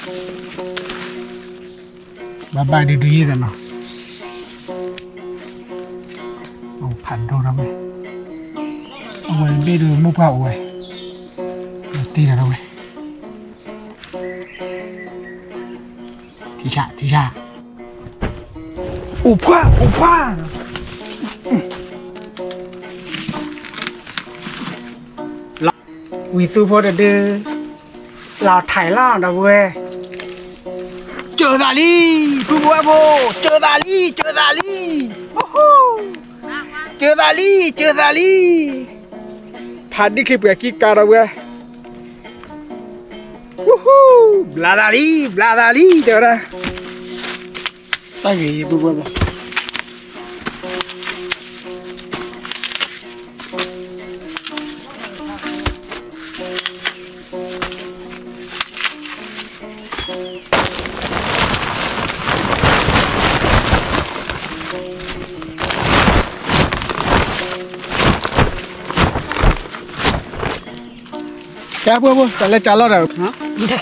ဘၣ်ဘၣ်ဒုဒုယဲၢ်ဒီးနီၤ, ဖးဒိၣ်ထီၣ်ဝဲ, အဝဲဘ့ၣ်ဒုမိၢ်ပှၢ်အိၣ်ဝဲ, တ့ထီၣ်ထီၣ်ဝဲ, ထံဆး ထံဆး, အိၣ်ဖှၣ် အိၣ်ဖှၣ် ဝံၤသူဖိတဒု, လီၤထဲးလီၤ ဒီပုၢ်ဝဲၢ်, စၢၤသးလံ, ပုၢ်ဖိဝဲၢ်ဖိ, စၢၤသးလံ စၢၤသးလံ, စၢၤသးလံ စၢၤသးလံ, ဖးဒံၣ်ချံပှဲၤခံကါ ဒီပုၢ်ဝဲၢ်, ဘျးသးလံ ဘျးသးလံ တဲဝဲဒၣ်, တၢ်ဂ့ၤ ပုၢ်ဖိဝဲၢ်ဖိ ကဲ ပုၢ်ဖိ တၢ်လဲၤကၢ်လီၤဒီ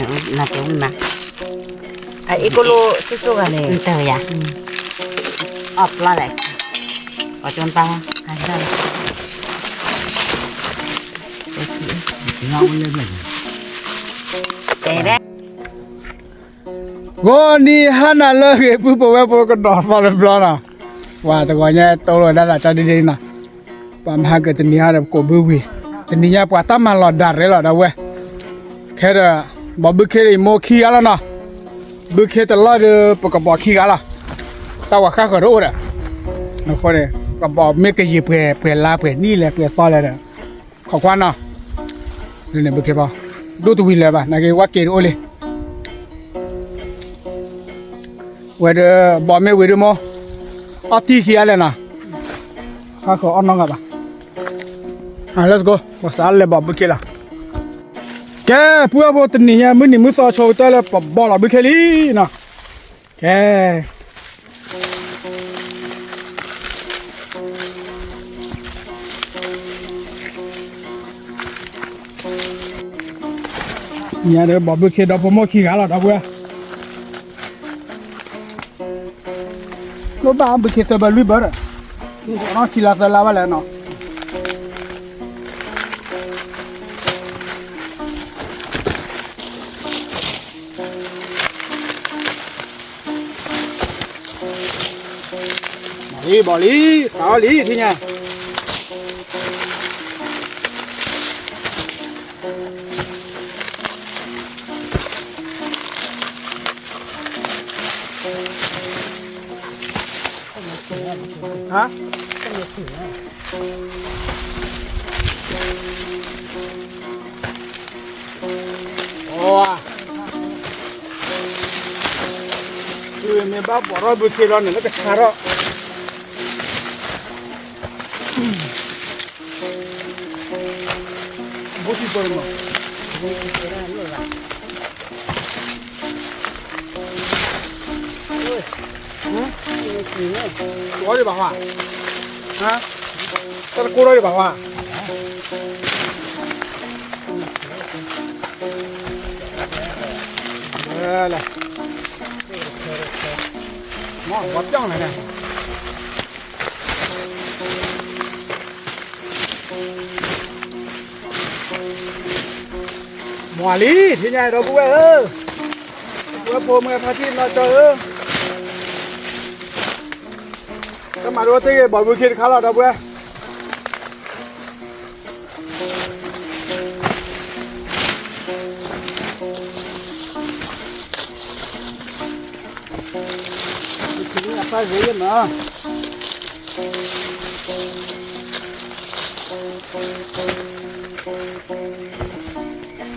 း, နကမၤ, အအ့ၣ်ကိၣ်လိၣ်စိၣ်စိၣ်ဂၤန့ၣ်, တၢ်ဝဲယၤ, အီၣ်ပျီလဲၣ်, အီၣ်ကၠိပၢ်, တဲဒဲး ဂီၤနံၤဟါနၤလၢအဂ့ၤ ပုၢ်ဖိဝဲၢ်ဖိ ကဒီးသီတဘျီနီၤ, ပှၤတဂီၤညါတိၢ်လိာ်ဒၣ်သးကၠီဒ်ဒ်နီၤ, ပှၤမၤဟါကတနံၤဟါဒီး ပကိးဘုဝံၤ, တနံၤညါပှၤတၢ်မၤလီၤဒၣ်ရဲလီၤ ဒီပုၢ်ဝဲၢ်, ခဲဒီး ဘီဘုခ့အံၤမိၢ်ခံဂၤလီၤနီၤ, ဘုခ့တလီၢ်ဒီး ပကဘီခံဂၤလီၤ, တၢ်ဝၤဃၣ်ဃၢၤတအိၣ်ဒီး, အဃိန့ၣ် ကဘီမ့ၢ်ကယံာ်ပှဲၤ ပှဲၤလါပှဲၤနံၣ်လဲၣ် ပှဲၤသီလဲၣ်ဒီး ခိးကွၢ်နီၤ, ဒ်န့ၣ်ဘုခ့ဘီ, ဒိၣ်တဝံၤလၢၤဘၣ် နာ်က့ ဝဲက့ၤတအိၣ်လံ ဝဲဒီး ဘီမ့ၢ်ဝံၤဒုမိၢ်, အီၣ်တံၢ်ခံဂၤလဲၣ်နီၤ, ဟါဃၢၤအီၣ်နီတဂၤဘၣ်, ဟါ let's go ပစးလဲၤဘီဘုခ့လီၤ, ကဲ ပုၢ်ဖိ တနံၤညါ မုၢ်နံၤမုၢ်သီဆိကတၢၢ်လၢပဘီလီၤဘုခ့လံနီၤ, ကဲ ညါဒီးဘီဘုခ့ဒီဖိမိၢ်ခံဂၤလီၤ ဒီပုၢ်ဝဲၢ်, ကျိဘၣ်ဘုခ့သၢဘၢလွံၢ်ဘၢဒီး, မ့ၢ်ကီးနီၢ်ခံလါသၢလါဘၣ်လဲၣ်နီၤ ဘီလံ ဘီလံ စးအီၣ်လံ ထံၣ်ညါ ဟါ အီ မ့ၢ်ဘၣ်ပိာ်ထီၣ်ဘုခ့လီၤန့ၣ် လၢကဆါထီၣ် ဘိထံပၢၢ်မး ကိးဒံးဘၣ်ဟါ တၢ်တကိးထီၣ်ဒံးဘၣ်ဟါ လဲၣ် မ့ၢ်ပှၤပျီၢ်လဲၣ်န့ၣ် မၤလံ ထံၣ်ညါဒီပုၢ်ဝဲၢ်ဧၢ, ဝဲဖိမုၣ်ဖါတံၢ်နီၢ်ကၠီဧၢ, တၢ်မၤတအိၣ်တ့ၢ်ဂ့ၤ ဘီဘုခ့တခါလီၤ ဒီပုၢ်ဝဲၢ် အဖၢဂ့ၤမး တံၤ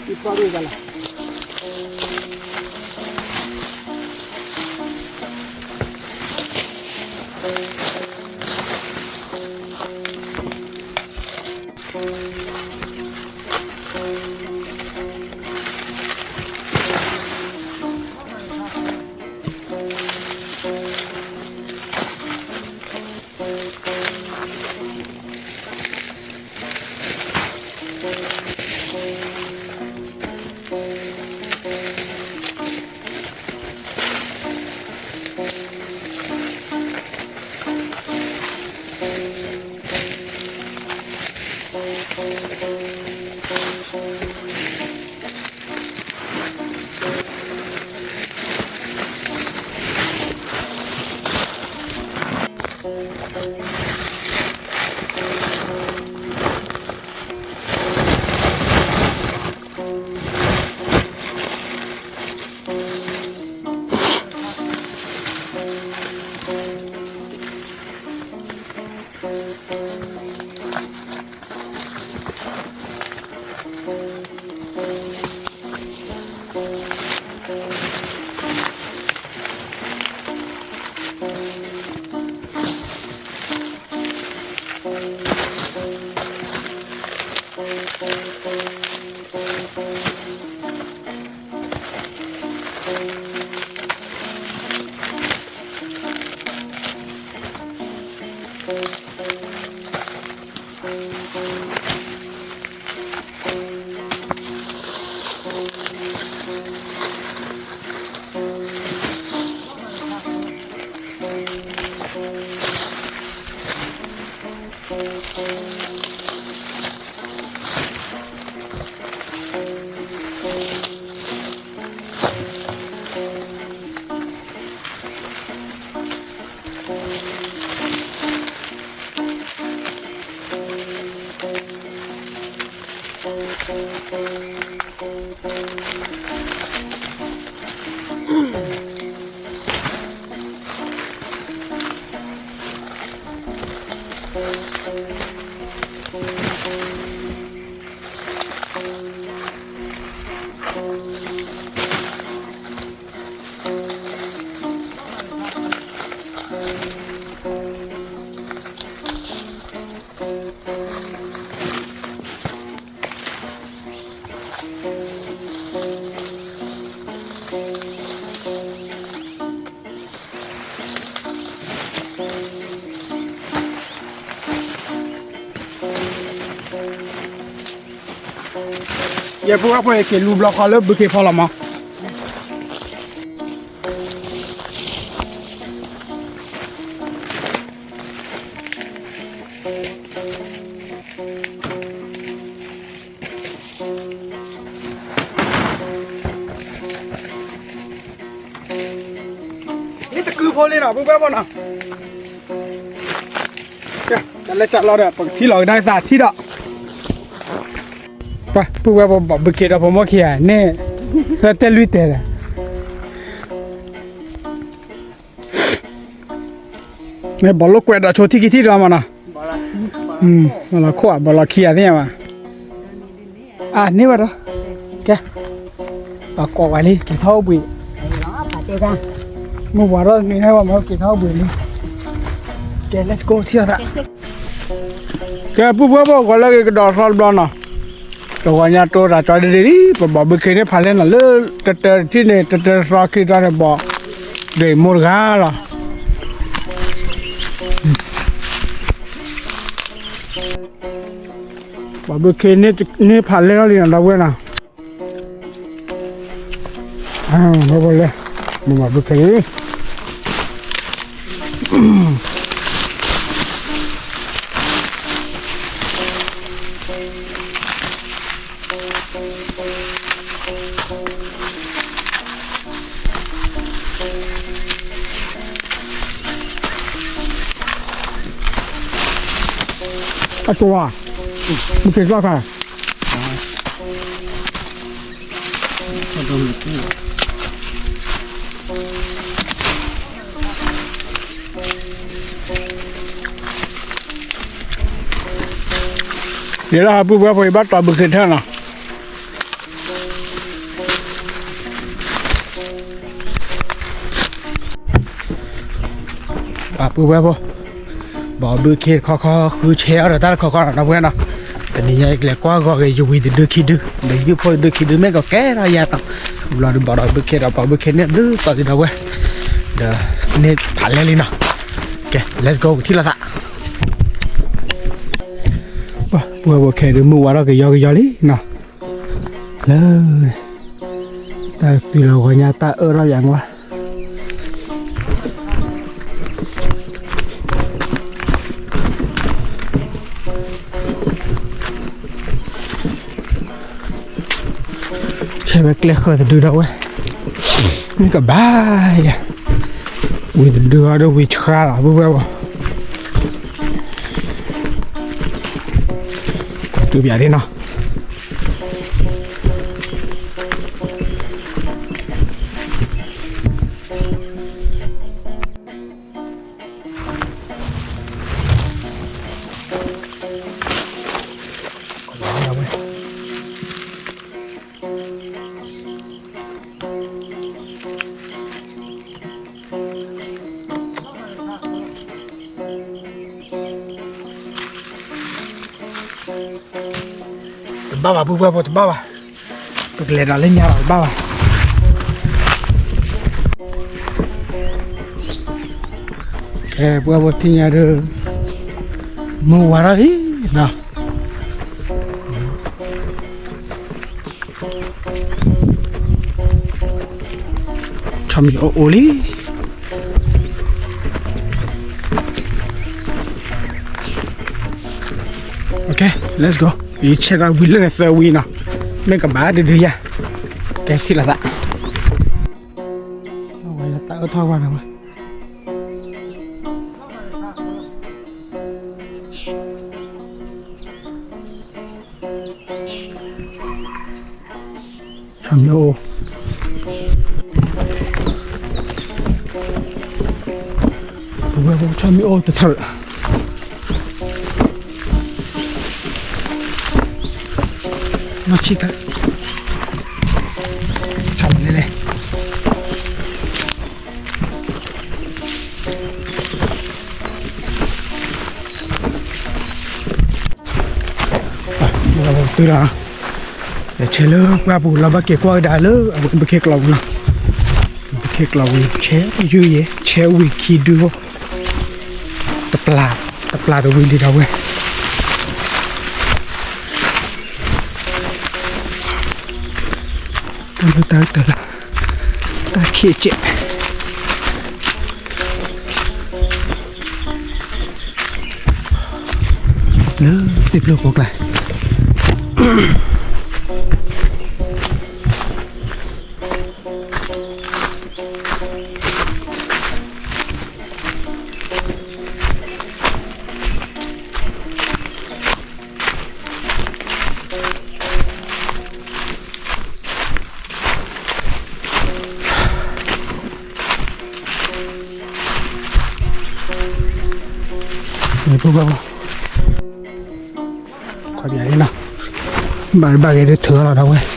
ပီၢ်ဒိၣ်ဂၤလီၤ Thank you. ယပုၢ်ဝဲၢ်ဖိက့ၤလူၤဘျီဃီလၢဘုခ့ဖီလီၤမး. မ့ၢ်တကုဖိလံနီၤ ပုၢ်ဝဲၢ်ဖိနီၤ, တၢ်လၢတၢ်လီဒီး ပကထံၣ်လီၤကဒါသးထံၣ်ဒီး, ပုၢ်ဝဲၢ်ဖိဘီၣ်ဘုခ့ဒီးဖိမုၣ်ခံဂၤန့ၣ် သၢတဲာ်လွံၢ်တဲာ်ဒီး မ့ၢ်ဘီၣ်လိာ်ကွဲဒီးဆိထံၣ်ကံထံၣ်ဒီးမးနီၤ, ဘီၣ်လီၤခိၣ်ဧါ ဘီၣ်လီၤခံဂၤသ့ၣ်ညါဘၣ်. အန့ၢ်ဝဲဒီး, ကဲ, ပှၤကိးဝဲလံ က့ၤထီၣ်အိၣ်ဘှံး, မုၢ်ဝါထီၣ်တနံၤန့ၣ် ပှၤမၤက့ၤထီၣ်အိၣ်ဘှံးလံ. ကဲ let's go ထံၣ်လိာ်သး. ကဲ ပုၢ်ဝဲၢ်ဖိ ဂီၤလၢအဂ့ၤကဒီးထီတဘျီနီၤ, တဂီၤညါတိၢ်တၢ်ကၠီဒ်ဒ်လံ ပဘီၣ်ဘုခ့န့ၣ် ဖးလဲၢ်နီၤ လၢတတၢတထံၣ်န့ၣ် တတၢတသီခံသီန့ၣ် ဘီၣ်ဒ့ၣ်မိၢ်တဂၤလီၤ. ဘီၣ်ဘုခ့န့ၣ်ဖးလဲၢ်ထီၣ်လံနီၤ ဒီပုၢ်ဝဲၢ်နီၤ, ဘီၣ်ဘုခ့ အကိးဧါ, ဘုခ့ကျီၢ်ခါ, ယဲဒၣ်ဟးပုၢ်ဝဲၢ်ဖိအံၤဘၣ်တီၢ်ဘုခ့ထၢၣ်နီၤ. ပှၤပုၢ်ဝဲၢ်ဖိ, ဘီၣ်ဘုခ့တခီခီ ဃုဆဲးအီၣ်ဒီးတၢ်တခီခီနီၤ ဒီပုၢ်ဝဲၢ်နီၤ, တနံၤညါယကလဲၤကွၢ်ဂီၤက့ၤ ယဝံၤတဒုခံဒု, ဒီးယုၢ်ဖိတဒုခံဒု မ့ၢ်ကကဲထီၣ်ယၤနီၤ, ဘျီဒီးဘီၣ်ဒီးဘုခ့ဒီး ဘီၣ်ဘုခ့န့ၣ်ဘျုးသီၣ်သံဒီပုၢ်ဝဲၢ်, ဒီးန့ၢ်ဖးလဲၢ်လံနီၤ, ကဲ let's go ကထံၣ်လိာ်သး. ပုၢ်ဝဲၢ်ဖိခဲဒုးမုၢ်ဝါထီၣ်ကယီကယီလံနီၤ, လၢ တၢ်သွံၣ်လီၤဂီၤညါတၢ်အၢၣ်ထီၣ်ယၤကွၢ်, ဆဲးဝဲကျဲဃၢၤတဒုဒီပုၢ်ဝဲၢ်, မ့ၢ်ကဘၣ်ယၤ, ဝံၤတဒုအီၤဒီးဝံၤဆှါလီၤ ပုၢ်ဝဲၢ်ဖိ, တုၤပၠးဒ်နီၤ. တဘၣ်ဘၣ် ပုၢ်ဝဲၢ်ဖိ တဘၣ်ဘၣ်, ပကလဲၤဒီးလၢညါလီၤ တဘၣ်ဘၣ်. ကဲ ပှၤဖိသ့ၣ်ညါဒီး မုၢ်ဝါထီၣ်လံနီၤ, ဆီမံၤအိၣ်အိၣ်လံ. Okay, let's go. ယဆဲးဒီးဝံၤလၢန့ၣ်သၢဝံၤနီၤ, မ့ၢ်ကဘၣ်တဒုယၤ, ကဲထံၣ်လိာ်သး, တၢ်အၢထီၣ်ဝါနီၤဝဲ ဆီမံၤအိၣ်, ပဝဲပဆီမံၤအိၣ်တထၢၣ်, နီၢ်ဆံၣ်တၢ်, ဆီမံၤလဲၣ်လဲၣ် တုၤလီၤ, ဆဲးလၢပှၢ်ပူၤလီၤဘၣ်က့ၤကွၢ်ကဒါလၢအဝဲဘုခ့ကျိးပူၤလီၤ, ဘုခ့ကျိးပူၤ ဆဲးယုၢ်ယဲ ဆဲးဝံၤခံဒုဖိ, တပျၢ်, တပျၢ်တဝံၤဒံးဒီးဝဲ တၢ်လၢတၢ်တၢ်လၢ တၢ်ခံးကဲး လၢသ့ၣ်ဖျိးကိးကျါ န့ၣ်ဖိဘၣ်ဘၣ် ခွါပၠးလံနီၤ ဘၣ်ဘၣ်ဂ့ၤဒုးထုးအီၤလီၤဒီးဝဲ လံဟီ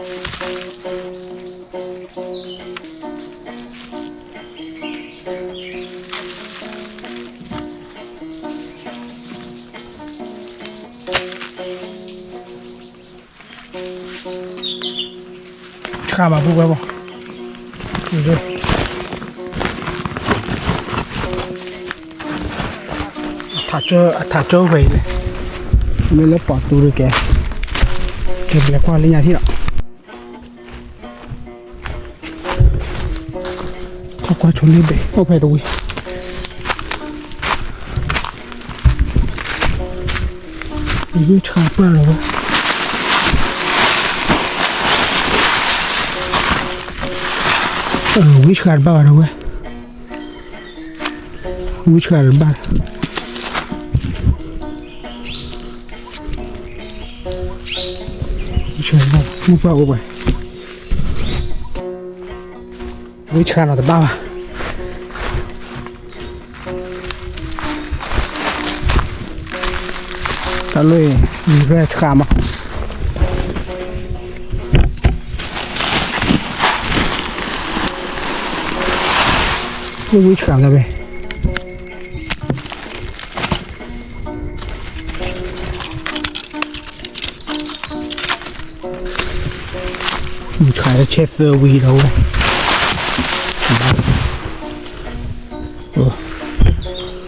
ဆီၣ်သူပှဲၤထီၣ်ဒီးဝဲ ဘၣ်ဘၣ် ဆှၣ်မၤဘူၣ်ဝဲဘၣ် အထးကၢဝဲအံၤလဲၣ် မ့ၢ်လၢပှၤတူတကဲ ကဲဘျဲးကွၢ်လၢညါထံၣ်လီၤ ထီၣ်ကွၢ်ဆိလ့ဘ့ၣ် အိၣ်ဖဲတဝံၤ ဝံဆှၣ်ပၢၢ်လီၤဝဲ ဝံဆှၣ်တဘၣ်ဘၣ်ဒီးဝဲ ဝံဆှၣ်တဘၣ် ဝံဆှၣ်တဘၣ် မုၢ်ပှၢ်အိၣ်ပှဲၤ ဝံဆှၣ်နီၤတဘၣ်ဘၣ် တၢ်လၢ ဝံဖဲဆှၣ်မး ဝံဆှၣ်လၢဝဲ မုၢ်ဆှၣ်ဆဲးသၢဝံၤဒီးဝဲ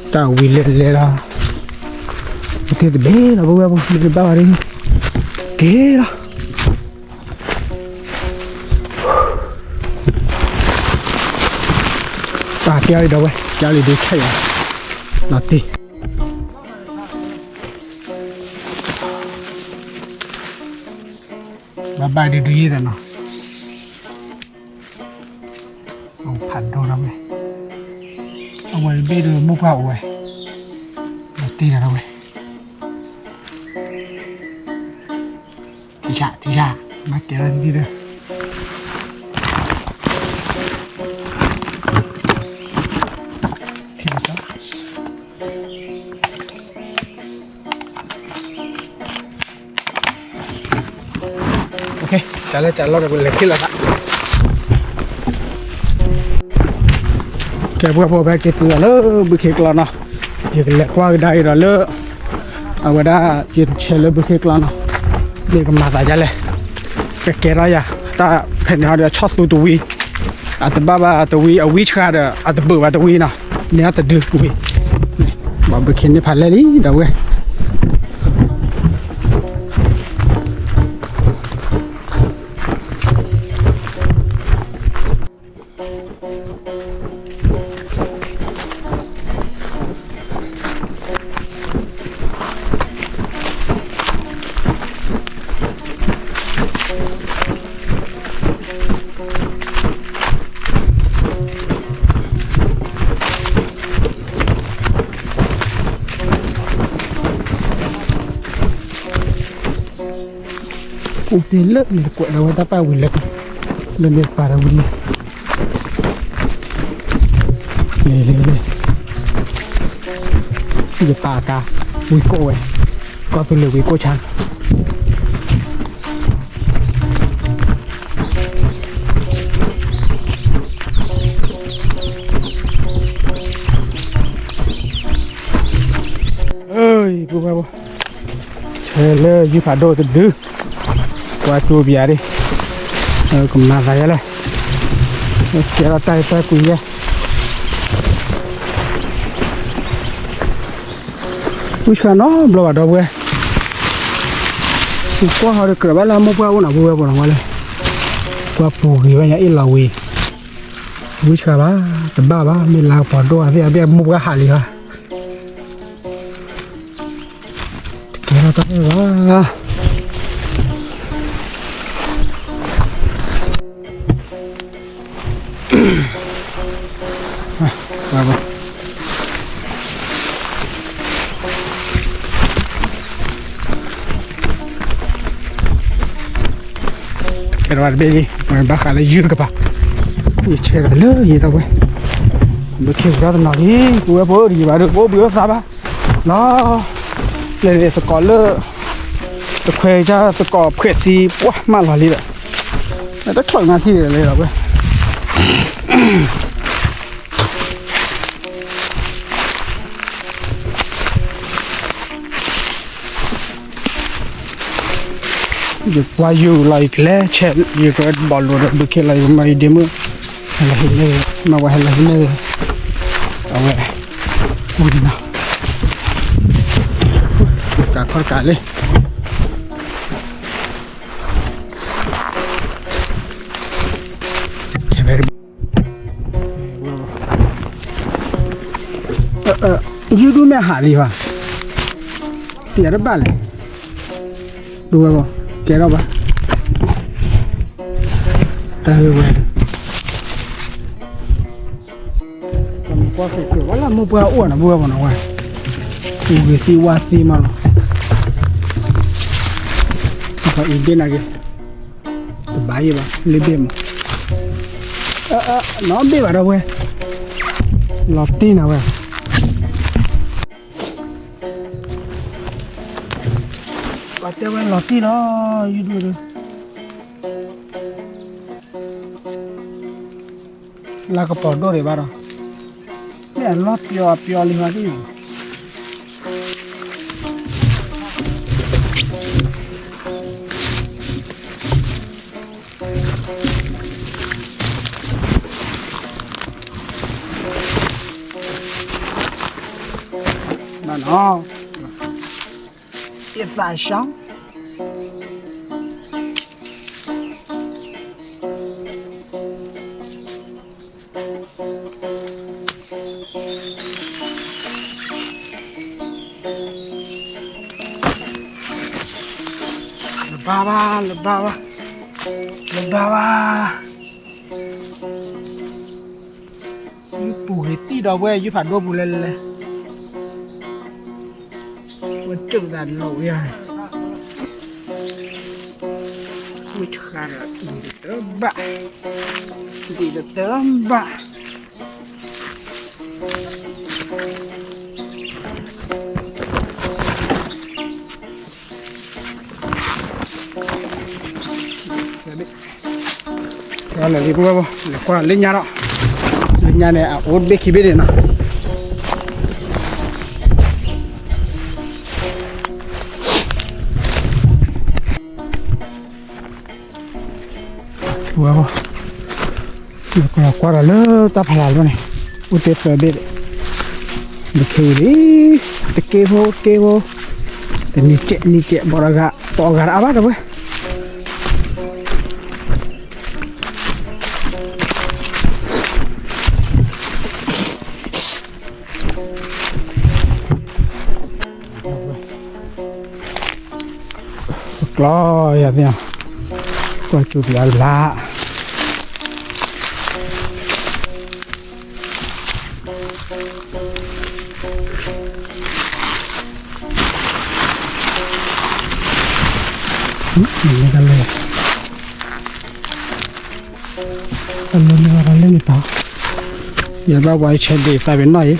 တၢ်ဝံၤလဲၤလဲၤလီၤ ပက့ၤတဘ့ၣ်လီၤ ပဝဲပူၤ မ့ၢ်တဘၣ်ဘၣ်ဒ် က့ၤလီၤ ပာ်ကဲအီၤဒီးဝဲ ကဲအီၤလံဒုးခဲအံၤ လီၤတံၢ် ဘၣ်ဘၣ်ဒုးဒုးယံၤသးနီၤ ဖးဒိၣ်ဒီးဝဲ အဝဲတဘ့ၣ်ဒီးမိၢ်ပှၢ်အိၣ်ဝဲ လီၤတံၢ်ဒီးဝဲ ထံဆး ထံဆး မၤကဲထီၣ်တံၢ်ဒီး ထံဆး တၢ်လၢတၢ်လီၢ်ဒီးပလဲၤခ့လီၤသး ကဲပှၤဖိဖဲက့ၤတုၤလီၤလၢဘုခ့ကျီနီၤ ယကလဲၤကွၢ်ကဒါအံၤဒီးလၢ အဝဲဒၣ်ယတဆဲးလၢဘုခ့ကျီနီၤ မ့ၢ်ကမၤသးဒ်လဲၣ် ကကဲထီၣ်ယၤ တၢ်ဖဲန့ၣ်ဟီဒီးဆီၣ်သူတဝံၤ အတဘၣ်ဘၣ်တဝံၤအဝံဆှါဒီး အတဘၣ်ဘၣ်တဝံၤနီၤ န့ၢ်အီၤတဒုဝံၤ ဘၣ်ဘုခ့န့ၣ်ဖးလဲၢ်လံဒီးဝဲ အိၣ်တ့ၢ်လၢန့ၣ်တကွဲးဒီးဝဲတၢ်ပာ်ဝံၤလၢ လၢန့ၣ်ပာ်ဒီးဝံၤလံ လ့လ့လ့ ယပာ်ကါ ဝံၤကိးဝဲ ကီၢ်သူလ့ၤဝံၤကိးဆါ ပှၤဖိ ဆဲးလၢယုၢ်ဖးဒိၣ်တဒု ကွၢ်ကၠိဘၣ်ဒံး ကမၤသးယဲလဲၣ် ကဲထီၣ်တၢ်အံၤတၢ်ကွံာ်ယဲ ဝံဆှါနီတဘျီဘၣ်ဒီပုၢ်ဝဲၢ် ပကွၢ်ဟီဒီးကြၢးဘၣ်လၢမိၢ်ပှၢ်အိၣ်နီၤ ပုၢ်ဝဲၢ်ပှၤနီၤဝဲလဲၣ် ကွၢ်ပူၤဂ့ၤဝဲညါအ့ၣ်လီၤဝံၤ ဝံဆှါဘၣ် တဘၣ်ဘၣ် မ့ၢ်လါကပီၤဒိၣ်အသ့ၣ်အဘ့ၣ်မိၢ်ပှၢ်ဟးလံဟီ တကဲထီၣ်တၢ်ဘၣ် ကဲထီၣ်တဘ့ၣ်လံ ဝဲဘၣ်ဃးလၢယုၢ်တကပၤ ယဆဲးဒီးလၢယံၤဒီပုၢ်ဝဲၢ် ဘုခ့ပူၤတၢ်တနီၤလံ ပုၢ်ဝဲၢ်ဖိတယံၤဘၣ်ဒီး ပအိၣ်ဘှံးအိၣ်သါဘၣ် လီၤ လဲၤန့ၣ်သကိးလၢ တခွဲးကသကိးဖှဲးဆံ ပှၢ်မၢလီၤလံဒီး တထီၣ်နါထံၣ်ဒီးလံဒီပုၢ်ဝဲၢ် ယကွၢ်ယုၢ်လီၤ ယကလဲၤဆဲး ယကဘီၣ်လိာ်ဒီးဘုခ့လီၤ ယကမၤယဒ့မုၣ် ဟဲလီၤဟံးန့ၢ် မၤဝဲဟဲလီၤဟံးန့ၢ် အဝဲ အိၣ်ဒံးနီၤ ကးခီတကးလံ ယုၢ်ဒုးမ့ၢ်ဟးလံဘၣ် ယၤတဘၣ်လဲၣ် ဒုးဝဲဘၣ် ကဲထီၣ်ဘၣ် တၢ်ဂ့ၢ်ဝဲ ကွၢ်ဃဲးကျၢၤဝဲလၢမိၢ်ပှၢ်အိၣ်နီၤ ပုၢ်ဝဲၢ်ပှၤနီၤဝဲ အူဂ့ၤသံဝါသံမးလီၤ ပှၤအံၤဘ့ၣ်နာ်က့ၤ တဘၣ်ယံၤဘၣ် လၢဘ့ၣ်မး နီဘ့ၣ်ဘၣ်ဒီပုၢ်ဝဲၢ် လီၤတံၢ်နၤဝဲ ပှၤတဲဝဲလီၤတံၢ်လီၤ ယုၢ်ဒုးဒုး လါကပီၤဒိၣ်ဒံးဘၣ်ဒီး မ့ၢ်အလီၢ်ပျီပျီလံမးသ့ၣ် ဘၣ်နီၤ ယသးရှောင်း တ ဘၣ်ဘၣ် လၢဘၣ်ဘၣ် လၢဘၣ်ဘၣ် ယပူၤဂ့ၤတံၢ်ဒီးဝဲ ယဖးဒိၣ်ပူၤလဲၣ်လဲၣ် ဝဲကၢၣ်သးလိာ်ယၤ ဝဲဆှါဒီး ဒ်တဘၣ် ဒ်တဘၣ် လဲၤလံ ပဝဲဘၣ် လဲၤကွၢ်လၢညါဒီး လၢညါန့ၣ် အအိၣ်တဘ့ၣ်ခံဘ့ၣ်န့ၣ်နီၤ ပဝဲဘၣ် လဲၤကွၢ်ကွၢ်ဒီးလၢတၢ်ဖးလၢ်လီၤန့ၣ် အိၣ်တ့ၢ်သၢဘ့ၣ် နခ့ဝံၤလံ တက့ဖိ တက့ဖိ တနံၤကဲးနံၤကဲး ဘီဒီးဂၤ ပအီၣ်ဂၤတအါဘၣ်ဒီးဝဲ ပကျီယၤသ့ၣ်ညါ ကွၢ်ကၠူပျးဘျး မ့ၢ်ကလဲၤ တၢ်လၢန့ၣ်ဝဲဒၣ်လၢန့ၣ်ပၢ် ယဘၣ်ပှၤဆဲးဒ့ၣ်သးပ့ၤနီၣ်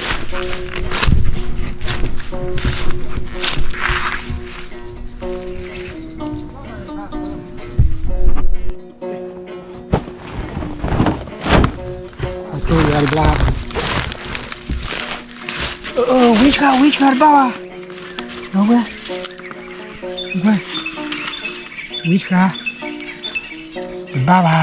အံၤ အကၠိယၤတဘျါ ဝံဆှါ ဝံဆှါတဘၣ်ဘၣ် ဝဲ ဝဲ ဝံဆှါ တဘၣ်ဘၣ်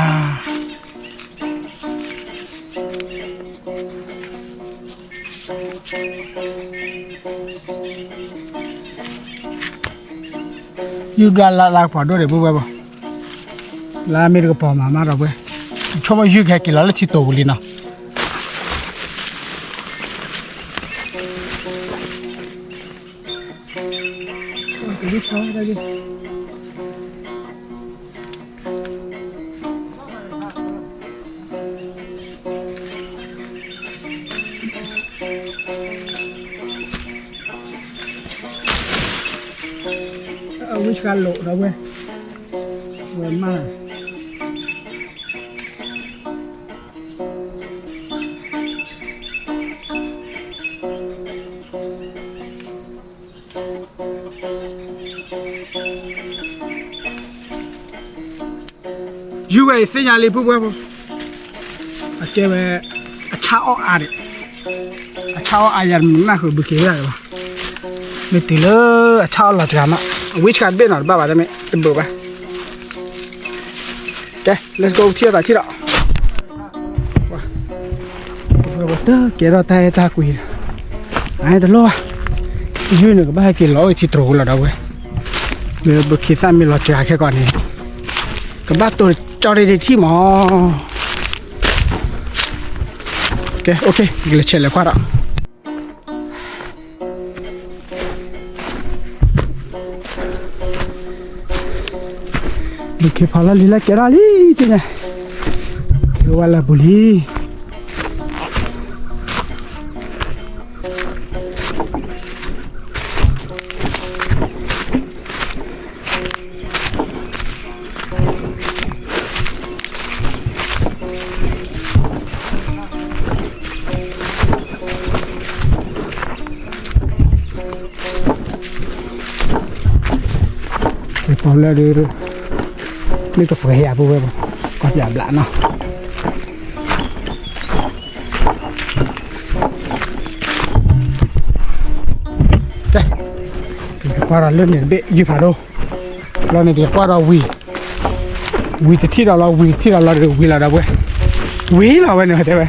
ယုၢ်ဒွးလၢလၢကပီၤဒိၣ်ဒံးပူၤဝဲဘၣ်, လၢမ့ၢ်တကပီၤမၤမးဒီးဝဲ, ဆိကမိၣ်ယုၢ်ကဟဲက့ၤလီၤလၢထံတိၤပူၤလံနီၤ. အဝံၡဃၤလိာ်ဒီးဝဲ, ဝဲမး ယုၢ်ဝဲအံၤသ့ၣ်ညါလံ ပုၢ်ဝဲၢ်ဖိ, အကဲဝဲ အဆၣ်အီၣ်အါဒံး, အဆၣ်အီၣ်အါယၤမုၢ်နၢ်ဃုာ်ဘုခ့ဝဲဒၣ်လီၤ, မ့ၢ်တုၤလၢအဆၣ်အီၣ်လီၤတဂၤမး, အဝံၣ်ဆှါတဘ့ၣ်နီၤ တဘၣ်ဘၣ်တမ့ၢ်တဘၣ်ဘၣ်. ကဲ let's go ထံၣ်အသးထံၣ်ဒီး တကဲထီၣ်တၢ်အဲၣ်တၢ်ကွံ, အတလိၣ်ဘၣ်, ယုၢ်န့ၣ်ကဘၣ်ဟဲက့ၤလီၤအိၣ်ထံတြိၤလီၤဒီးဝဲ, လၢဘုခ့သၣ်မ့ၢ်လီၤစှၤခဲကီးန့ၣ်, ကဘၣ်တိၤကၠီတ့ၢ်ထံၣ်မး. ကဲ okay လဲၤဆဲးလဲၤကွၢ်ဒီး ဘုခ့ဖီလီၤလံလၢကဲထီၣ်လံ, ကဲဝဲလၢပူၤလံ. ကဲ ပီၣ်လဲၣ်ဒီး မ့ၢ်ကပှဲၤယၤ ပုၢ်ဝဲၢ်ဘၣ်, ကီၢ်ပၠးဘျးနီၤ. ကဲ ကကွၢ်ဒီးလၢန့ၣ်တဘ့ၣ် ယုၢ်ဖးဒိၣ်, လီၤန့ၣ်တကကွၢ်ဒီးဝံၤ, ဝံၤတထံၣ်ဒီးလီၤ ဝံၤတထံၣ်ဒီးလီၤဒီး ဝံၤလီၤဒီးဝဲ, ဝံၤလီၤဝဲန့ၣ်တဲဝဲ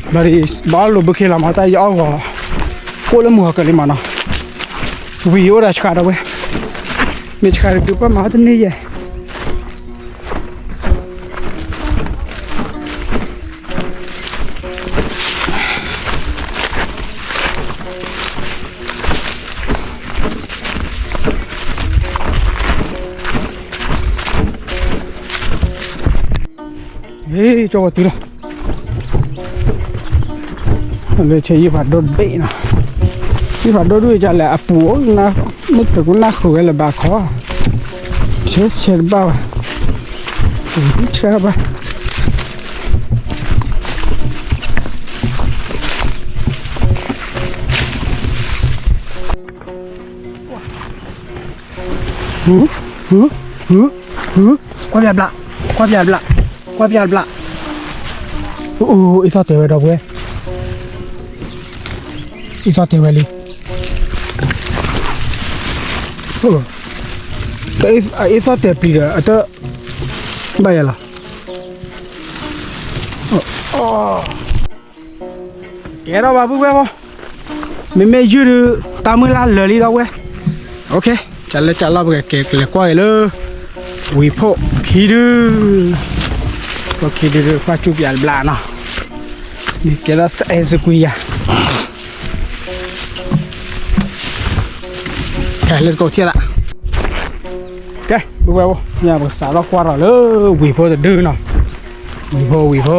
ဘၣ်ဒီး ဘၣ်အီၣ်လိာ်ဘုခ့လီၤမး တၢ်ယအီၣ်ဂီၤ ကိၣ်လၢမုၢ်ဟီၣ်ကလံမးနီၤ, ဝံၤယအိၣ်ဒီးဆှါဒီးဝဲ, မ့ၢ်ဆှါတဒုးပၢၢ်မၤတန့ၢ်ယဲၢ်. ကဲ ကၠီဝဲတုၤလီၤ, လၢဆဲယုၢ်ဖးဒိၣ်တဘ့ၣ်နီၤ, ယုၢ်ဖးဒိၣ်ဒုးကလဲၣ်အပူၤအိၣ်, မ့ၢ်တကူနၢ်ဃုာ်ဝဲလၢၤဘၣ်ခီ, ဆဲဆဲတဘၣ်ဘၣ်, ဆဲဘၣ် ကွၢ်ပျးဘျး, ကွၢ်ပျးဘျး, ကွၢ်ပျးဘျး, အိၣ် အ့ၣ်သီၣ်တဲာ်ဝဲဒီပုၢ်ဝဲၢ်, အ့ၣ်သီၣ်တဲာ်ဝဲလံ, အ့ၣ်သီၣ်တဲာ်ပျံၤဒီး အတဘၣ်ယၤလီၤ. ကဲထီၣ်ဘၣ်ပုၢ်ဝဲၢ်ဖိ, မ့မ့ၢ်ယုၢ်ဒုး တၢ်မုၢ်လၢ်လၢာ်လံဒီပုၢ်ဝဲၢ်, ကလၢကလီၢ်ပကက့ၤလဲၤကွၢ်က့ၤလၢ ဝံၤဖိခံဒုး, ဖိခံဒုး ကွၢ်ကၠူပျးတဘျးနီၤ, ကဲထီၣ်စအဲစကွံယၤ ကဲ let's go ထံၣ်သး, ကဲ ပုၢ်ဝဲၢ်ဖိ, ညါပကစးထီၣ်ကွၢ်ထီၣ်လၢ ဝံၤဖိတဒုနီၤ, ဝံၤဖိ ဝံၤဖိ,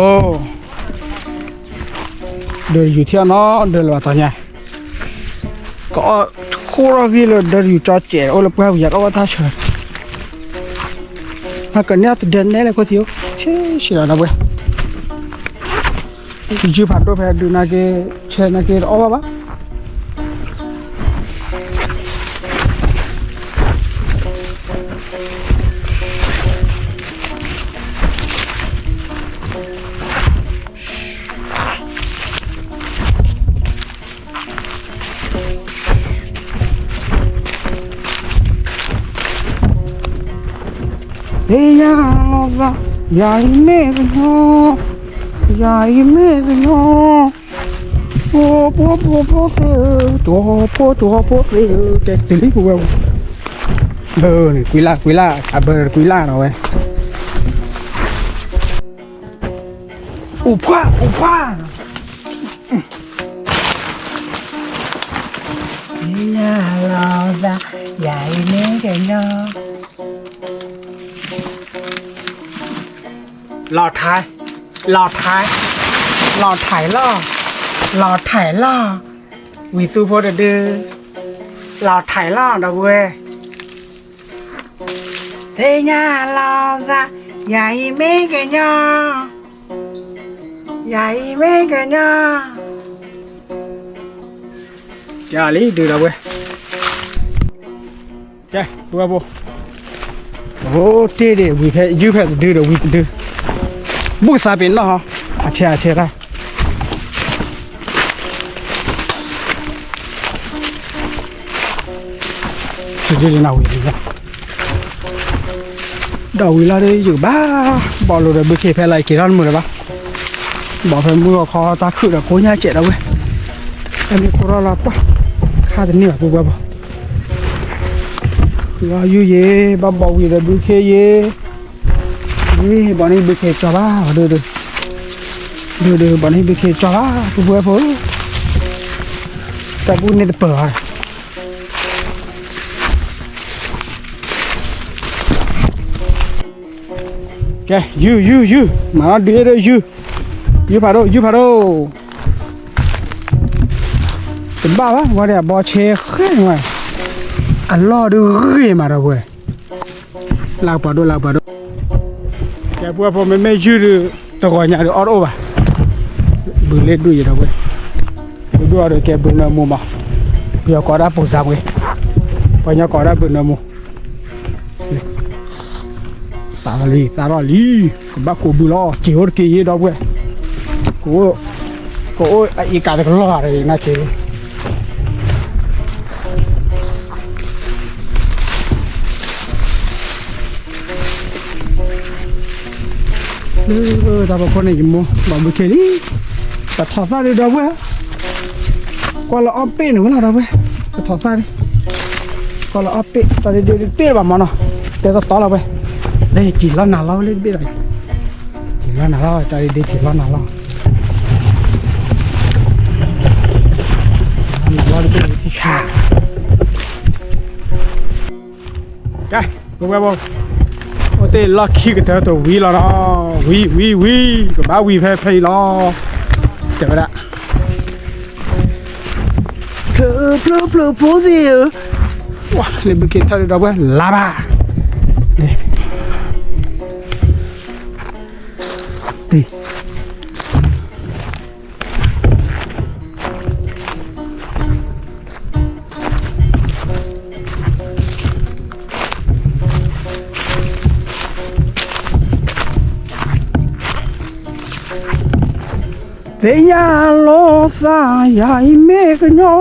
ဒၢယူၤထံၣ်အီၤနီၤဒၢလၢၤဘၣ်တၢ်ညါ, ကအိၣ်ခိၣ်ထီၣ်ဂံၢ်လၢဒၢယူၤကၠီကဲး အိၣ်လၢပှၢ်ဝံၤယၤတအိၣ်ဘၣ်တၢ်ဆၢ, ဟဲကန့ၢ်တဒၢနဲလဲၣ်ခိၣ်ထံးအိၣ်, ဆံးဆံးလီၤဒီပုၢ်ဝဲၢ် ယုၢ်ဖးဒိၣ်ဖဲဒုးနာ်က့, ဆဲနာ်က့တအီၣ်ဘၣ်ဘၣ်. ဟ့ၣ်ယၤလီၤသး, ယၤအံၤမ့ၢ်ကညီ, ယၤအံၤမ့ၢ်ကညီ, ဖိဖိဖိဖိသ့ၣ်ဧၢ, ဖိဖိဖိသ့ၣ်ဧၢ, ကဲတုၤလံပုၢ်ဝဲၢ်, ဘၢန့ၣ်ကွံလၢ်ကွံလၢ် အဘၢတကွံလၢ်နီၤဝဲ အိၣ်ဖှၣ်အိၣ်ဖှၣ်, ယၤလီၤသး, ယၤအံၤမ့ၢ်ကညီ, လီၤထး, လီၤထး, လီၤထးလီၤ, လီၤထးလီၤ, ဝံၤသူဖိတဒု, လီၤထးလီၤဒီပုၢ်ဝဲၢ် သ့ၣ်ညါလီၤသး, ယၤအံၤမ့ၢ်ကညီ, ယၤအံၤမ့ၢ်ကညီ, ကလံဒုဒီပုၢ်ဝဲၢ်, ကဲပုၢ်ဝဲၢ်ဖိ, အိၣ်တ့ၢ်ဒံးဝံၤဖဲယုၢ်ဖဲတဒုဒီးဝံၤတဒု, ဘူၣ်သးပ့ၤနီၣ်ဟီ, အဆဲးအဆဲးတၢ် ဒီးဝံၤလီၤဒီးယကဘၣ်, ဘီၣ်လိာ်ဒီးဘုခ့ဖဲလၢက့ၤထီၣ်တမုာ်လၢၤဘၣ်, ဘီၣ်ဖဲမုၢ်ဂီၤခီတၢ်ခုၣ်ဒီးကိညၢ်စဲးဒီပုၢ်ဝဲၢ်, ဖဲမ့ၢ်ခိၣ်ထီၣ်လီၤပှၢ်, ခါတန့ၢ်ဘၣ်ပုၢ်ဝဲၢ်ဖိ, ဃုအီၣ်ယုၢ်ယ့ၤ, ဘၣ်ဘီၣ်ဝံၤဒီးဘုခ့ယ့ၤ, ဘီၣ်န့ၢ်ဘုခ့ကၠီဘၣ်, ဒုဒု, ဒုဒု, ဘီၣ်န့ၢ်ဘုခ့ကၠီဘၣ် ပုၢ်ဝဲၢ်ဖိ, တၢ်ဘူၣ်န့ၢ်တပၢၢ်ဘၣ် ကဲ ယုၢ် ယုၢ် ယုၢ်, မၤလီၤဒုးအ့ၣ်ဒိၣ်ယုၢ်, ယုၢ်ဖးဒိၣ် ယုၢ်ဖးဒိၣ်, တဘၣ်ဘၣ် ဝဲဒၣ်အဘီဆဲဃဲၢ်န့ၣ်ဝဲ, အလီၢ်ဒုးဂ့ၤမးဒီးဝဲ, လၢပှၤဒိၣ် လၢပှၤဒိၣ်, ကဲ ပုၢ်ဝဲၢ်ဖိမ့မ့ၢ်ယုၢ်ဒုး တဂီၤညါဒုးအီၣ်တအိၣ်ဘၣ်, ဘုးလ့ၣ်ဒုၣ်ယဲဒီးဝဲ, ဘုးဒုၣ်အီၤဒီးကဲဘုးနၢမူမး, ပယီၤကိးဒၣ်ပူၤစၢ်ပှ့ၤ, ပှၤကညီကိးဒၣ်ဘုးနၢမူ သးလံ သးထီၣ်လံ, ကဘၣ်ကိးဘုလီၤ, စ့ၤအိၣ်တက့ၢ်ယ့ဒီပုၢ်ဝဲၢ်, ကအိၣ် ကအိၣ်အအံၤကးတကလီၢ်ဂၤတဂ့ၤနာ်က့ၤလံ, လၢတၢ်ဖီခိၣ်န့ၣ် ယမိၢ်ဘၣ်ဘုခ့လံ, ပထီၣ်သၣ်ဒုးဒီပုၢ်ဝဲၢ်, ကွၢ်လၢအီၣ်ပ့ၣ်န့ၣ်ဝဲလီၤဒီပုၢ်ဝဲၢ်, ပထီၣ်သၣ်ဒုး, ကွၢ်လၢအီၣ်ပ့ၣ် တၢ်ဒုးဒုးတ့ၢ်ဘၣ်မးနီၤ, တဲတီတီလီၤဝဲ, လၢယကံၤလီၤနၤလီၤဝဲလၢတဘ့ၣ်ဒီး, ကံၤလီၤနၤလီၤ တၢ်ဒုးဒုးကံၤလီၤနၤလီၤ, နၤလီၤတဘ့ၣ်ယထံၣ်ဆါ ကဲ ပုၢ်ဝဲၢ်ဖိ, အိၣ် လီၢ်ခံကတၢၢ်တဝံၤလီၤနီၤ, ဝံၤ ဝံၤ ဝံၤ ကဘၣ်ဝံၤဖဲဖဲအံၤလီၤ, တဲဝဲဒၣ်, ဖျၢၣ် ဖျၢၣ် ဖျၢၣ်ဖိသ့ၣ်ဧၢ, ဝါ လၢဘုခ့ထီၣ်ဒုးဒီပုၢ်ဝဲၢ် လါဘၣ်, သ့ၣ်ညါလီၤသးယၤအံၤမ့ၢ်ကညီ,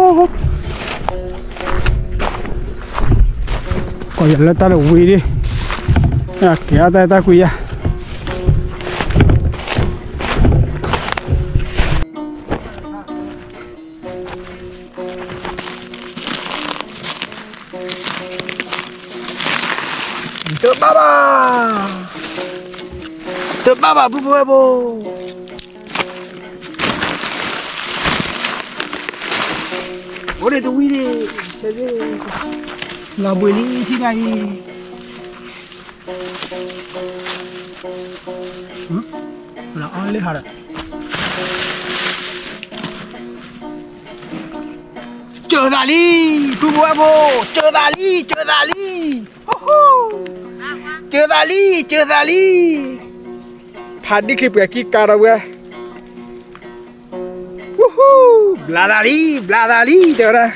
ကီၢ်ယၤလၢတၢ်တဝံၤဒ်, ကဲအတၢ်အဲၣ်တၢ်ကွံယၤ တဘၣ်ဘၣ်, တဘၣ်ဘၣ် ပုၢ်ဖိဝဲၢ်ဖိ, အိၣ်ဒံးတဝံၤဒံး, လီၤဘှံးလံထံၣ်တၢ်အံၤ, လီၤအီၣ်လၢဟးဒီး, စၢၤသးလံ, ပုၢ်ဖိဝဲၢ်ဖိ, စၢၤသးလံ, စၢၤသးလံ, စၢၤသးလံ, စၢၤသးလံ, ဖးဒံၣ်ချံပှဲၤခံကါဒီပုၢ်ဝဲၢ်, ဘျးသးလံ, ဘျးသးလံ တဲဝဲဒၣ်,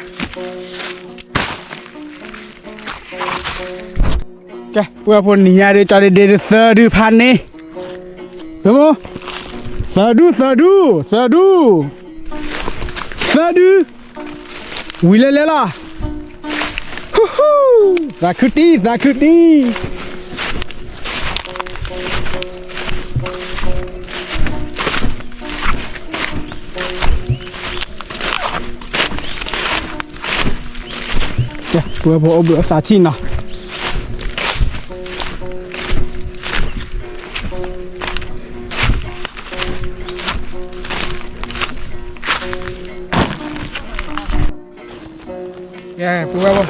ကဲ ပုၢ်ဝဲၢ်ဖိနံၤညါဒ်ကၠီဒ့ဒ့ဒ်သၢဒုဖးန့ၣ်, သၢဒု သၢဒု သၢဒု သၢဒု, ဝံၤလဲၤလဲၤလီၤ, သးခုတံၢ် သးခုတံၢ်, ကဲ ပုၢ်ဝဲၢ်ဖိအိၣ်ဘှံးအိၣ်သးထံၣ်နီၤ. ကဲ ပုၢ်ဝဲၢ်ဖိ,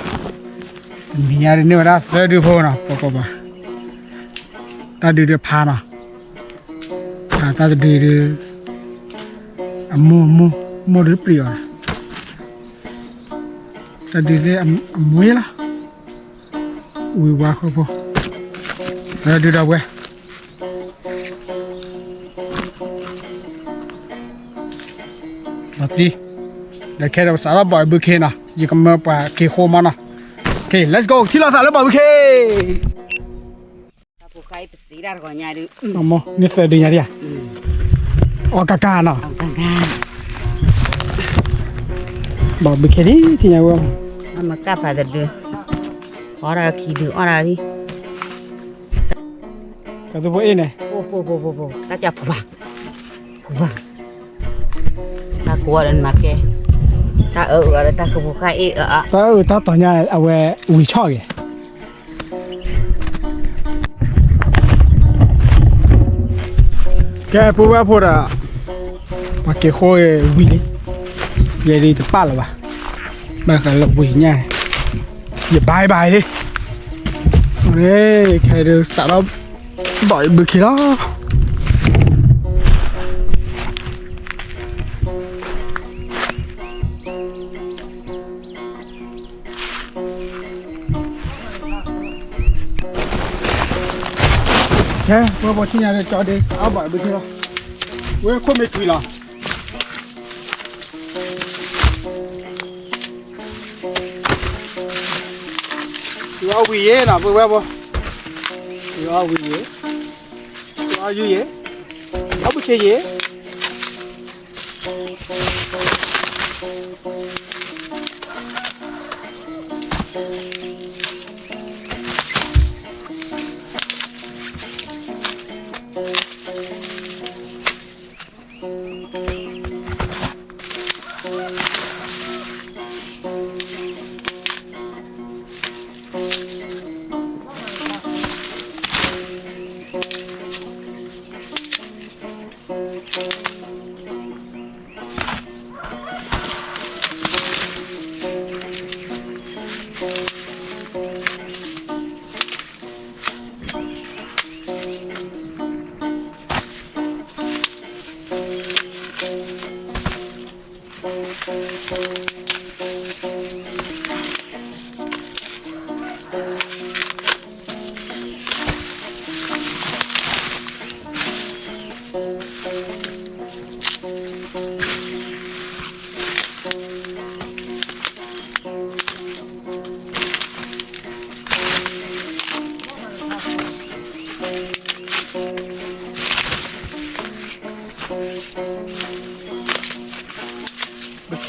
နံၤညါဒ်န့ၢ်ဝဲဒၣ်သၢဒုဖိနီၤ, ပှၤပှၤပှၤ, တၢ်ဒုးဒုးဖးနီၤ, တၢ်တဒုးဒုး, အမိၢ်မိၢ်မိၢ်ဒုးပျံၤအီၤ, တၢ်ဒုးဒုးအမိၢ်လီၤ, ဝံၤဝါဃီဖိ, သၢဒုဒီပုၢ်ဝဲၢ် လီၤတံၢ်, ဒီးခဲဒီးပစးထီၣ်ဘီၣ်အဘုခ့နီၤ, ယကမၢပှၤက့ၤဃိမးနီၤ, ကဲ let's go ထံၣ်လိာ်သးလၢဘီၣ်ဘုခ့, မ့ၢ်သၢဒုညါဒံးဧါ, အီၣ်ကါကါနီၤ, ဘီၣ်ဘုခ့ဒံးထံၣ်ညါဝဲ, အမကၢ်ဖးတဒု, အီၣ်ဒၣ်ခံဒုအီၣ်ဒၣ်လံ ကသူဖိအ့ၣ်န့ၣ်, တၢ်ကၢ်ဖူဘၣ်, ဖူဘၣ်, တၢ်ကဝီၤဒီးနမၤကဲ, တၢ်အၢအၢဒီးတၢ်ကပူၤဃၣ်အ့ၣ်အၢအါ, တၢ်အၢတၢ်တီၤညါအဝဲဝံၤဆီၣ်ဂ့ၤ, ကဲ ပုၢ်ဝဲၢ်ဖိဒီး, ပှၤက့ၤဃိဝံၤလံ, ယဲဒ်တပာ်လၢၤဘၣ်, ဘၣ်ဃးလၢဝံၤညါ, ယဘါဘၣ်လံ, ခဲဒုးစးထီၣ်ဘီၣ်အဘုခ့လီၤ. ကဲ ပဝဲပှၤထံၣ်ညါဒီးကၠီဒ့စးထီၣ်ဘီၣ်အဘုခ့လီၤ, ဝဲခိၣ်မ့ၢ်ကွံာ်လီၤ. ယွၤဝံၤယဲနီၤ ပဝဲပှၤ, ယွၤဝံၤယဲ, ယွၤယုယဲ, ယွၤဘုခ့ယဲ.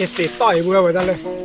ကသ့ၣ်တီၢ်အံၤ ပဝဲဝဲဒၣ်လၢ ကန့ၣ်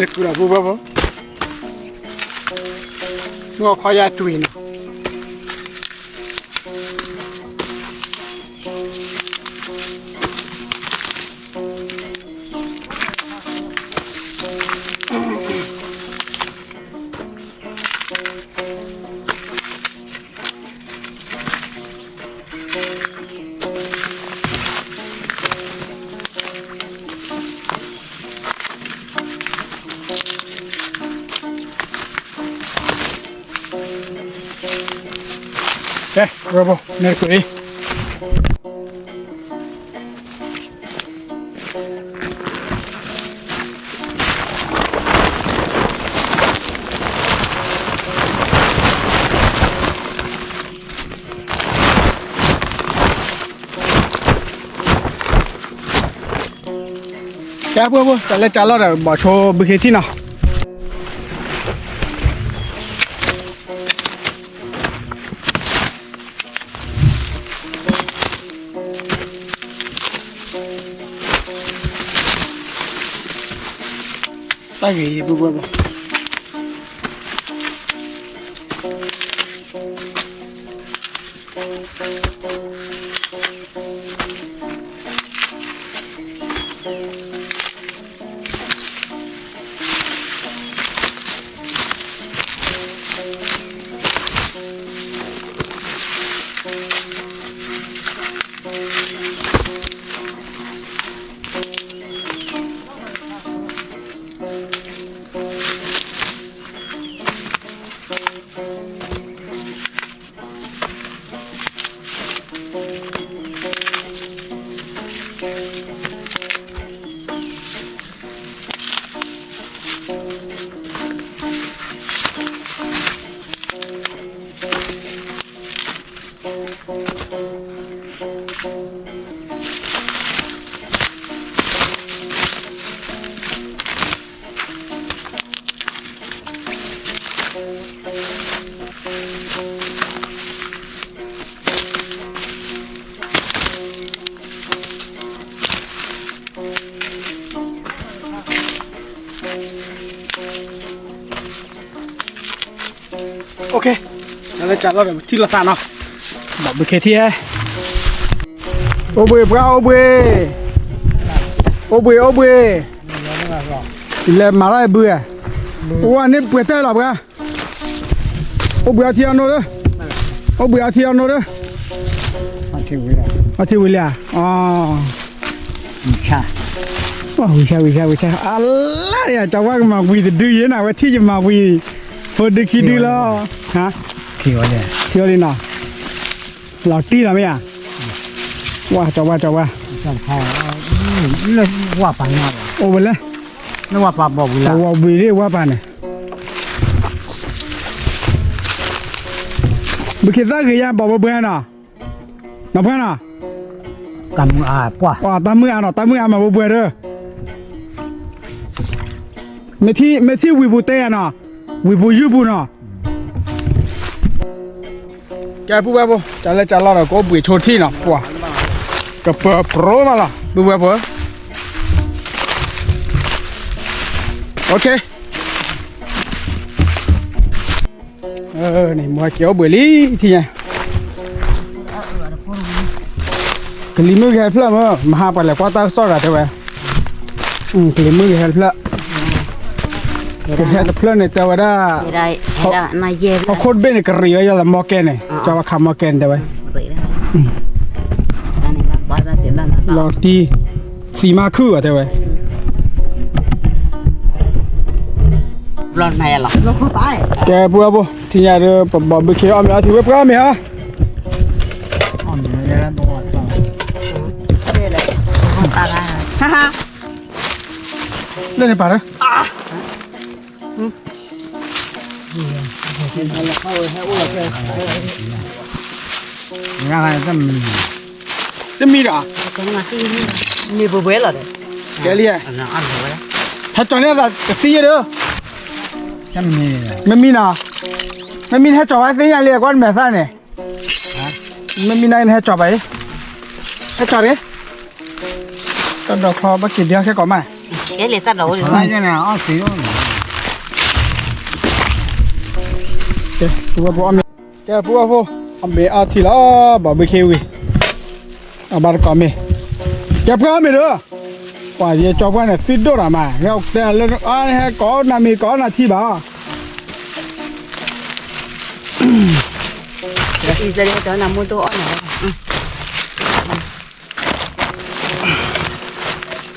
တကူဒီး ပူၤဘၣ်ဘၣ်, မ့ၢ်ခီယါတွံၢ်နီၤ. ကဲ ဝဲဘိ နဲတကွံာ်အံၤ ကဲ ပှၤဖိ တၢ်လၢတၢ်လီၢ်ဒီး ဘီၣ်ဆိဘုခ့ထံနီၤ. တၢ်ဂ့ၤ ပှၤဖိ ကဲ, လၢကၢ်လီၤဒီးပထံၣ်လိာ်သးနီၤ, ဘီဘုခ့ထံၣ်ဟဲ, အိၣ်ဘှံးပှၢ်အိၣ်ဘှံး, အိၣ်ဘှံးအိၣ်ဘှံး, လဲၤမၤလီၤဘုဧါ, အိၣ်ဝဲန့ၣ်ပှဲၤတၢၢ်လီၤပှၢ်, အိၣ်ဘှံးအီထံအီနိဒီး, အိၣ်ဘှံးအီထံအီနိဒီး, အီထံဝံၤလံဧါ, ဝံၤဆါဝံၤဆါဝံၤဆါ, အလါယၤ ကၠီဝါကမၤဝံၤတဒုယဲနၤ ဝဲထံၣ်ယမၤဝံၤ, ဖိဒုခံဒုလီၤ, ထံအီလံနီၤ, လီၤတံၢ်လီၤမ့ၢ်ဧါ, ဝါကၠီဝါကၠီဝါ, အိၣ်ဝဲလဲၣ်, ဝီၤဘှံးဒ်ဝါပၤန့ၣ်, ဘုခ့သၣ်ဂ့ၤယါဘီဘှံးနီၤ, နီၤပှၢ်နီၤ, တၢ်မုၢ်အါနီၤ တၢ်မုၢ်အါမၤဘှံးဘှံးဒီး, မ့ၢ်ထံၣ်ဝံၤပူၤတဲယၤနီၤ, ဝံၤပူၤယုၢ်ပူၤနီၤ, ကဲပုၢ်ဝဲၢ်ဖိ ကၢ်လၢကၢ်လီၤဒီးကအိၣ်ဘှံးဆိထံၣ်နီၤ, ပှၤ, ကပၢၤပြိမးလီၤ ပုၢ်ဝဲၢ်ဖိဧၢ, န့ၣ် မ့ၢ်က့ၤအိၣ်ဘှံးလံ ထံၣ်ညါ, ကလံၤမုၢ်ကဟဲတဖျၢၣ်မ့ၢ် မဟါပှၤလဲၤကွၢ်တၢ်ကစီၣ်ဂၤတဲဝဲ, ကလံၤမုၢ်ကဟဲတဖျၢၣ်, ကဟဲတဖျၢၣ်န့ၣ်တဲဝဲဒၣ်, ဟီၣ်ခိၣ်တဘ့ၣ်န့ၣ် ကရံးဝဲယၤလၢမီၢ်ကဲန့ၣ် ကၠီဝါခးမီၢ်ကဲန့ၣ်တဲဝဲ, လီၤတံၢ်, သံမါခုၣ်အီၤတဲဝဲ ကဲပုၢ်ဝဲၢ်ဖိ ထံၣ်ညါဒီး ပဘီဘုခ့အီၣ်မ့ၤအီထံဝဲပှၢ်မ့ၤဟါ, လၢန့ၣ်ပာ်လၢ တမံၤဒီး, မ့ၢ်ပှဲၤပှဲၤလီၤဒီး, ကဲလံ, ဟဲကၠီၤန့ၢ်အသးတသံယဲၢ်ဒီး, မ့မံနီၤ, မ့မံနဟဲကၠီၤဘၣ်သ့ၣ်ညါလံ ကွၢ်နမဲာ်သၣ်န့ၣ်, မ့မံနဟဲကၠီၤဘၣ်အံၤ, ဟဲကၠီၤန့ၣ်, တၢ်ဒိးချီဘၣ်က့ၤဒံးခဲကိးမး, ကဲလံတၢ်ဒိးဝဲလံ, ကဲပုၢ်ဝဲၢ်ဖိ, အီၣ်မ့ၤအီထံလီၤ, ဘီဘုခ့ဝံၤ, အဘၣ်တကိးမ့ၤ, ကဲပှၢ်အီၣ်မ့ၤဒီး, ပှၤယဲကၠီပှၢ်န့ၣ် သုဒိၣ်တၢ်မး, ဟဲတဲလၢ ဟဲကိးနၤမ့ၤကိးနၤထံဘၣ် အံၤစဲကၠီနၤမူတိအီၣ်နၤ,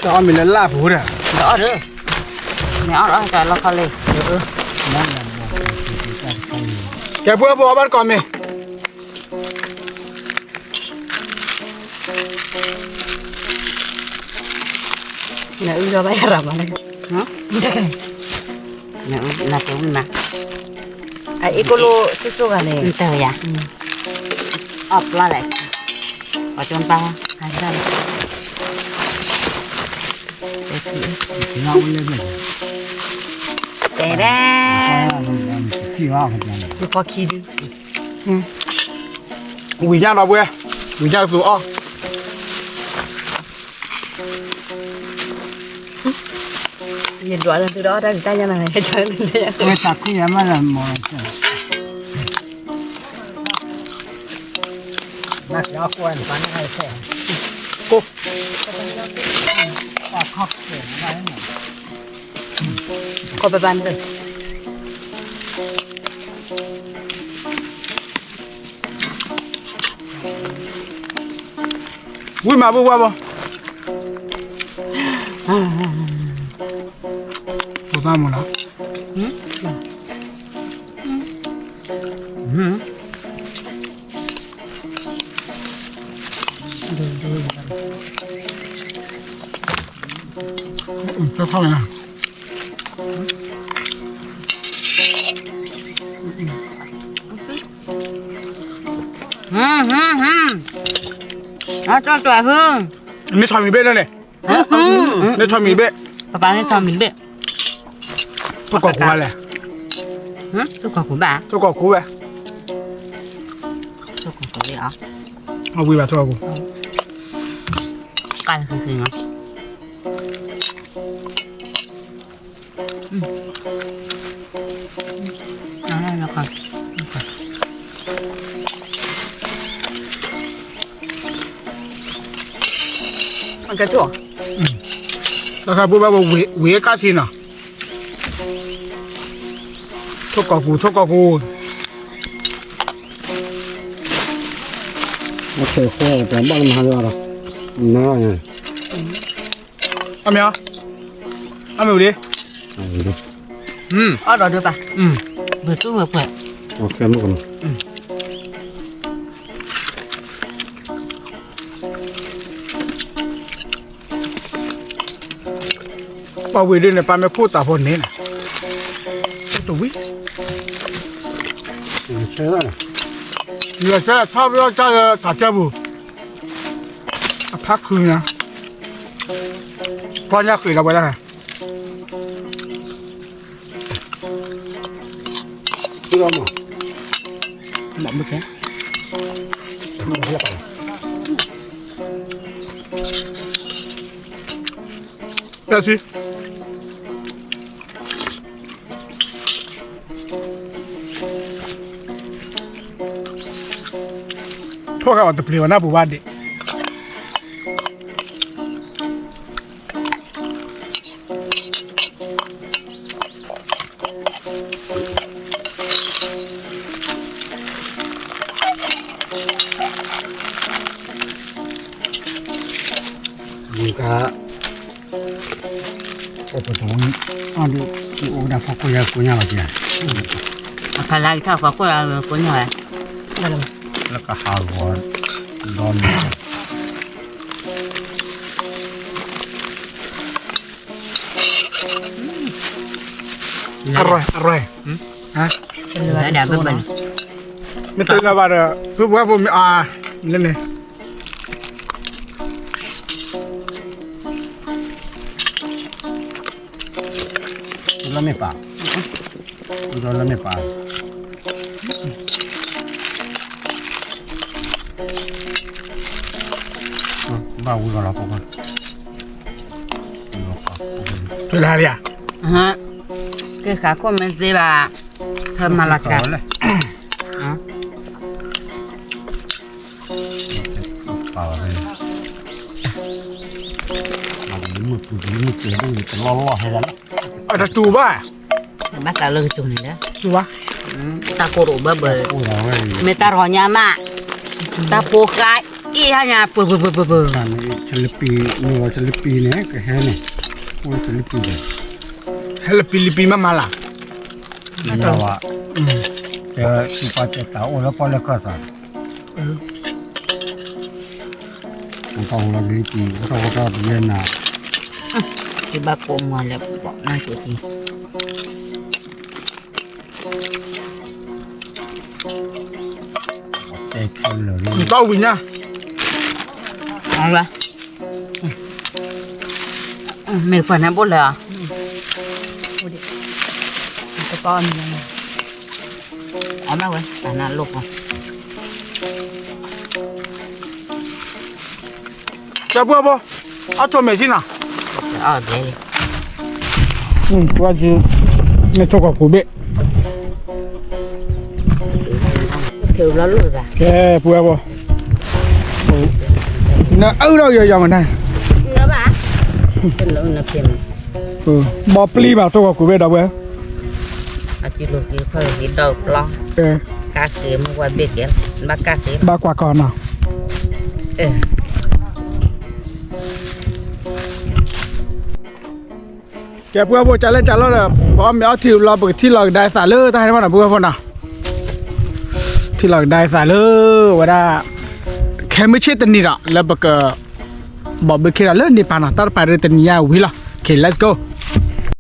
တအီၣ်မ့ၤလၢလၢပူၤဒီး, တအီၣ်ဒီး, မ့ၢ်အီၣ်အီၣ်ကလီခီလံ, ကဲပှၢ်ဖိအီၣ်ဘၣ်တကိးမ့ၤ နအုလီၤဘၣ်ယၤရၤမးလၢ, နတဲဝံၤမး, အအ့ၣ်ကိၣ်လိၣ်စိၣ်စိၣ်ဂၤလဲၣ်, နတဲဝဲယၤ, အီၣ်ပျီလဲၣ်, ပှၤကၠိပၢ်, တဲဒၣ်, ယဖီခံဒု, ဝံၤညါဒီးဝဲ, ဝံၤညါကသူအီၣ် ယဒွးလၢသုဒီးတၢ်ဒုးတၢ်ညါနၤ, ဝဲတၢ်ခူၣ်ယၤမးလၢမီၤ, ကိၣ်, ခီပပၤန့ၣ်, ဝံၤမၤဘူၣ်ဝါဘီ, ဘၣ်မူလီၤ, ကၠီခီၣ်မ့ၢ်, အတီၢ်တွဲၢ်ဖု, နဆီၣ်မံၤဘ့ၣ်လၢန့ၣ်, နဆီၣ်မံၤဘ့ၣ်, ပပၢ်နဆီၣ်မံၤဘ့ၣ်, ထိၣ်ကီၢ်ကူဘၣ်လဲၣ်, ထိၣ်ကီၢ်ကူဘၣ်, ထိၣ်ကီၢ်ကူဝဲ, ထိၣ်ကီၢ်ကူလံ, အဝံၤဘၣ်ထိၣ်ကီၢ်ကူ, ကၢ်လၢဃံဃံနီၤ လီၤခီ, လီၤခီ, ကဲထိၣ်, တၢ်ခါပူၤဘၣ်ပဝံၤကၣ်ထံနီၤ, ထိၣ်ကီၢ်ကူၤ ထိၣ်ကီၢ်ကူၤ, အခဲဃီတဘၣ်ကမၤလၢအီၤ, နၢ်, အမ့ၢ်, အမ့ၢ်ဝံၤလံ, အီၣ်ဒီးဒုးပၢ်, ဘုသူမုၢ်ပှဲၤ, ပှၤဝံၤဒ်န့ၣ် ပၢ်မ့ၢ်ခိၣ်တၢ်ဖိန့ၣ်, တဝံၤ, ယဆဲးဆါဘျီကၢ်လၢတၢ်ကၢပူၤ, အဖးခုညါ, ပှၤညါဃ့ၢ်ဒီးဝဲဒၣ်, ပျဲၢ်ဆံ ထိၣ်ဃာ်အီၤတပျ့ၤဝဲနၢ်ပူၤဘၣ်ဒံး, မုၢ်ကါ, အိၣ်ပတဝံၤ, အဒုး, အိၣ်ဝဲဒၣ်ဖီခိၣ်ယါကိညါလီၤက့ၤ, အခါလၢကထီၣ်ဖီခိၣ်ယါကိညါဝဲ, လၢကဟးဂီၤ, ဒီလီၤ အရၢၢ်, အရၢၢ်, မ့ၢ်တလၢဘၣ်ဒီး ဖုပှဲၤဖိမ့ၢ်အါ, လၢန့ၣ် လၢမ့ၢ်ပၢ်, လၢမ့ၢ်ပၢ်, ဘၣ်ဝံၤလီၤလီၤဖိခွါ, လၢလၢ, ကဲဃာ်ခိၣ်မ့ၢ်သ့ဘၣ်, ဖဲမၤလီၤတၢ် မုၢ်ပူၤမုၢ်စဲးဒ်တလီၢ်လီၢ်ဟဲဒၣ်လၢ, အတတူၢ်ဘၣ်, ဘၣ်သးလၢကတိၤန့ၣ်လၢ, တူၢ်ဘၣ်, တၢ်ကိၢ်တအိၣ်ဘၣ်ဘၣ်, မ့ၢ်တၢ်ရီညါမး, တၢ်ဖိဃါအ့ၣ်ဟါညါ ပၢၢ်ပၢၢ်ပၢၢ်ပၢၢ်ပၢၢ်, ဆလပံ, မ့ၢ်ဝဲဆလပံန့ၣ် ကဟဲန့ၣ်, အိၣ်ဆလပံန့ၣ်, ဟဲလပံလပံမးမးလၢ် မ့ၢ်ဝဲ, တဲဆူပှၤတဲတၢ်အိၣ်လၢပီၣ်လဲၣ်ခၢၣ်သး, ကီၢ်လီၤလံကံၤကထီၣ်ကထီၣ်တယဲၢ်နၤ, ယဘၣ်ကိးမၤလၢပှၤနၢ်က့ၤကံၤ, တဲခဲလၢာ်လံ, ဘၣ်ဝံၤညါ, အဝဲ မ့ၢ်ပှၤန့ၣ်ဘိလၢၤ, တကီၢ်န့ၣ်, အမ့ၢ်ဝဲ တၢ်နၢ်လိၣ်ပှၤ, ကဲပှဲၤဖိ, အီၣ်ထိၣ်မဲာ်ထံနီၤ, အီၣ်ဘျဲၣ်လံ, ပှၤက့ၤ, မ့ၢ်ထိၣ်ကီၢ်ကူၤဘ့ၣ် ကဲပှဲၤဖိ, နအုၣ်ထီၣ်က့ၤယီၤမနုၤ, ဘီပျံၤဘၣ်ထိၣ်ကီၢ်ကူၤဘ့ၣ်ဒီးဝဲ, ဘၣ်ကွၢ်ကီၢ်နီၤ, ကဲပှဲၤဖိ ကလဲၤကလီဒီး ပအီၣ်မ့ၤအီထံလီၤ ပကထံၣ်လီၤကဒါအသးလၢတၢ်ဟဲန့ၣ်မနီၤ ပှဲၤဖိနီၤ, ထံၣ်လီၤကဒါအသးလၢ ဝဲဒၣ် ခဲမုၢ်ဆ့ၣ်တနံၤဒီး လၢပက ဘီဘုခ့ဒီးလၢန့ၣ်ပၤနီၤ တၢ်တပၤဒ်တနံၤညါဝံၤလီၤ. Okay, let's go.